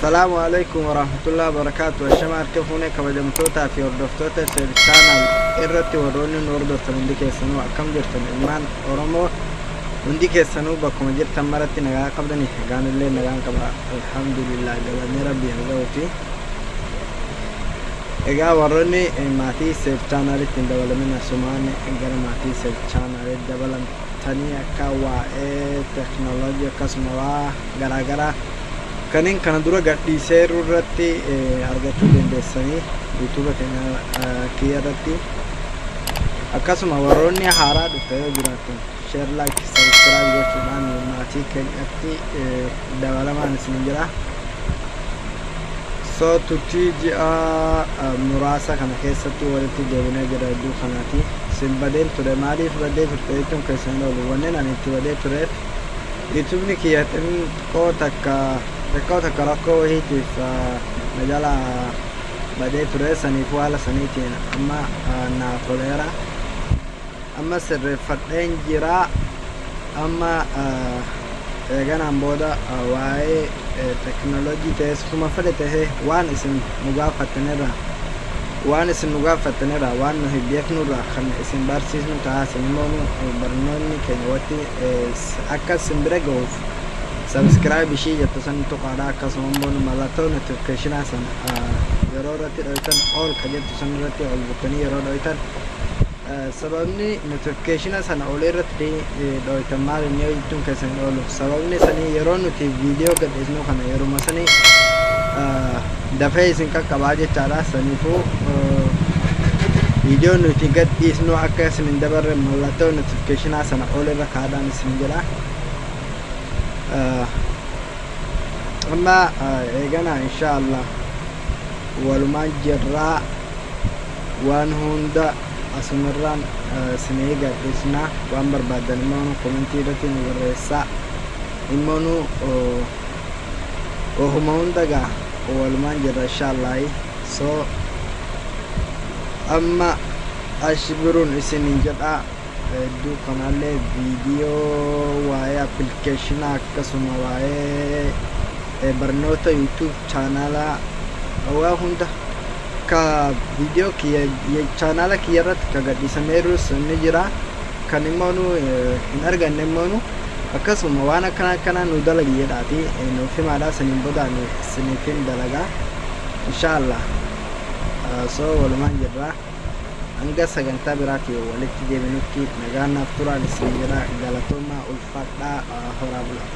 Assalaamu alaikum warahmatullahi wabarakatuh. Ashama harka fuunee kabajamtootaa fi hordoftoota Seef Channel irratti warroonni nu hordoftan hundi keessanuu akkam jirtan? Ilmaan Oromoo hundi keessanuu bakkuma jirtan maratti nagaa qabdanii? Egaanillee nagaan qaba, alhamdulillah, galanni Rabbii haa ga'uuti. Egaa warroonni maatii Seef Channelitti hin dabalamin asumaan gara maatii Seef Channelitti dabalamtanii akka waa'ee teknooloojii akkasuma waa garaagaraa kanneen kana dura gadhiiseeru irratti argachuu dandeessanii YouTube keenya kiyya irratti. Akkasuma warroonni haaraa dhufte yoo jiraatan share, like, subscribe gochuudhaan maatii keenyatti dabalamaan isin jira. So turtii ji'a muraasa kana keessatti walitti deebinee jira. Iddoo kanaati isin badeen ture. Maaliif badee turte jechuun keessan oolu. Wanneen ani itti badee tureef YouTubeni kiyya xiqqoo takka xiqqoo takka rakkoo wahiitiif na jala badee ture. Saniifuu haala saniitiin amma naa toleera, amma sirreeffadheen jira. Amma eeganaan booda waa'ee teknooloojii ta'es kuma fedhe tahee waan isin nu gaafattanirra waan nu hin beeknurra kan isin barsiisnu ta'a. Isin immoo barnoonni keenya watti akka isin bira ga'uuf subscribe ishii jettu san tuqaadha. Akkasuma immoo mallattoo notificationaa san yeroo irratti dhoytan all ka jettu san irratti ol buttanii yeroo dhoytan, sababni notificationa sana ol irratti dhoytan maal inni jechuun keessan oolu, sababni sanii yeroo nuti viidiyoo gadhiisnu kana yeruma sanii dafee isin qaqqabaa jechaadha. Saniifuu viidiyoo nuti gadhiisnu akka isin hin dabarre mallattoo notificationaa sana ol irra kaadhaan isin jedha. Amma eegana insha Allah walumaan jirraa, waan hunda asumarraan isinii gadhiisna. Waan barbaadan immoo commentii irratti nu barreessaa. Immoo nu ohuma hunda gaa walumaan jirra insha Allah. So amma ashbiruun isinin jedha. Hedduu kanallee viidiyoo waa'ee applicationaa akkasuma waa'ee barnoota YouTube channelaa waa hunda ka viidiyoo kiyya channela kiyya irratti ka gadhiisameerus ni jira. Kan immoo nu hin arganne immoo nu akkasuma waan akkana akkana nu dalagi jedhaati nuuf himaadha. Saniin booda ani isiniifin dalagaa insha Allah. So walumaan jirra. Hanga sagantaa biraatii walitti deebinutti nagaan naaf turaan isin jedha. Galatoomaa, ulfaadhaa, horaa bulaa.